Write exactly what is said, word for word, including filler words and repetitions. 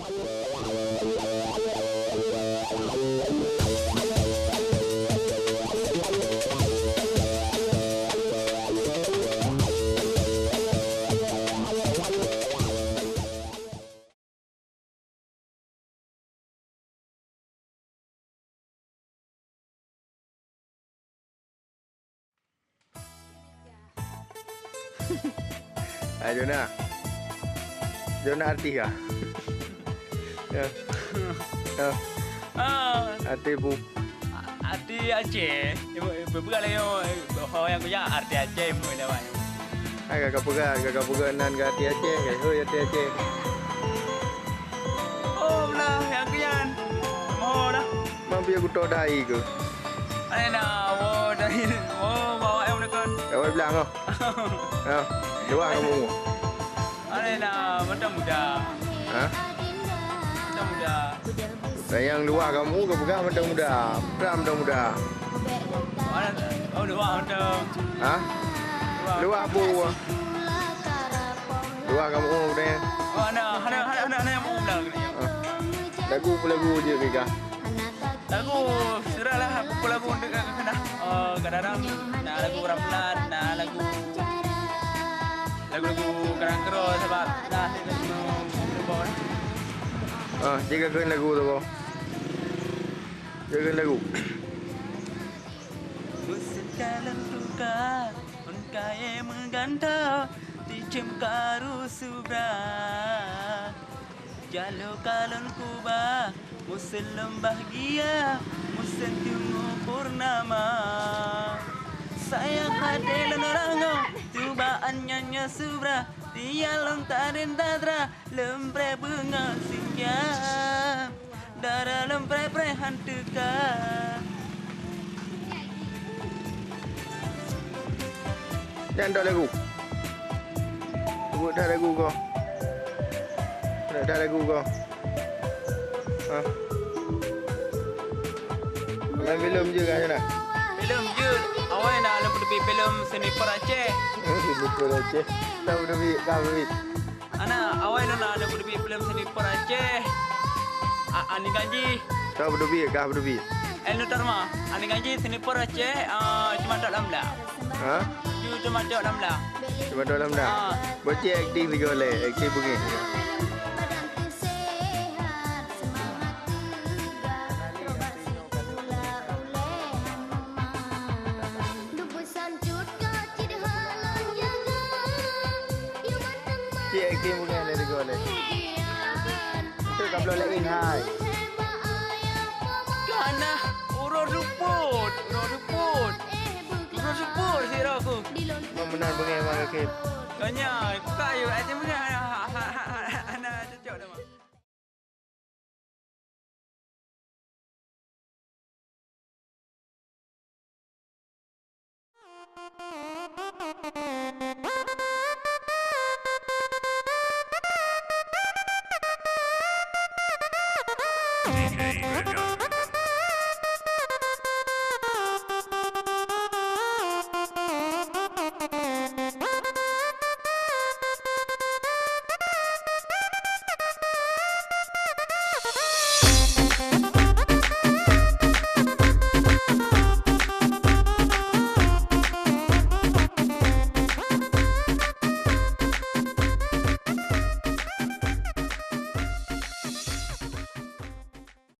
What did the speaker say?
Hai Jona. Jona artis kah? Ya. Ya. Ah. Artis bu- Artis Aceh. Ibu, ibu, ibu kalau yang, oh, yang kuya artis Aceh, ibu dah, Wan. Hai, kakak peugah, kakak peugah nan keu artis Aceh, kah? Hoi, artis Aceh. Oh, belah, yang kuya. Oh, dah. Mampu aku tok dai ke? Ada dah, oh, dari, oh, bawa yang dekat. Awak bilang, oh. Ha, luwah kamu. Ada dah, mantap muda. Ha? Mantap muda. Sayang luwah kamu, kau peugah mantap muda. Peugah mantap muda. Ada, oh, luwah mantap. Ha? Luwah. Luwah apa? Luwah kamu, oh, deh. Oh, ada, ada, ada, ada, ada yang mau bilang. Ha. Lagu apa lagu je, Mika? Lagu, serahlah apa lagu dekat kena. Oh, kadang-kadang na lagu ramlan, na lagu, lagu-lagu kadang keroh sebab dah, dah, dah, dah. Ah, jaga keu lagu tu, Bang. Jaga lagu. Beuseujah lôn tuka, ôn kayée meugantoe, tijeuem karu subra. Jaloe ka lôn kuba, musém lôn bahgia, musém teungoh purnama. Sayang hate lôn rangoe, cubaan nyan nyoe subra, tia lôn taden tatra, lôn preh beungoh sinja. Dara lôn preh-preh han teuka. Nyan dak lagu. Buet dak lagu ko. Dak lagu ko. Ha. Main filem je kan, Jona? Filem je. Awai na lôn peuteubiet filem Seniper Aceh. Seniper Aceh. Tahu peuteubiet, tahu peuteubiet. Ana, awai lôn na lôn peuteubiet filem Seniper Aceh. A-, Ani Ganji. Kah peuteubiet, kah peuteubiet. Eh, Nutarma. Ani Ganji, Seniper Aceh, ah, Ceumatok Lamla. Ha? Cu-, Ceumatok Lamla. Ceumatok Lamla. Ah. Bocah aktif juga leh, aktif bengih. Cik aktif bukan dari gol ni. Itu kabel lain hai. Kana uroe luput, uroe luput. Uroe luput sira aku. Memenang bengai bang aktif. Kanya, buka ayu, ayu bengai. Hana cocok dah.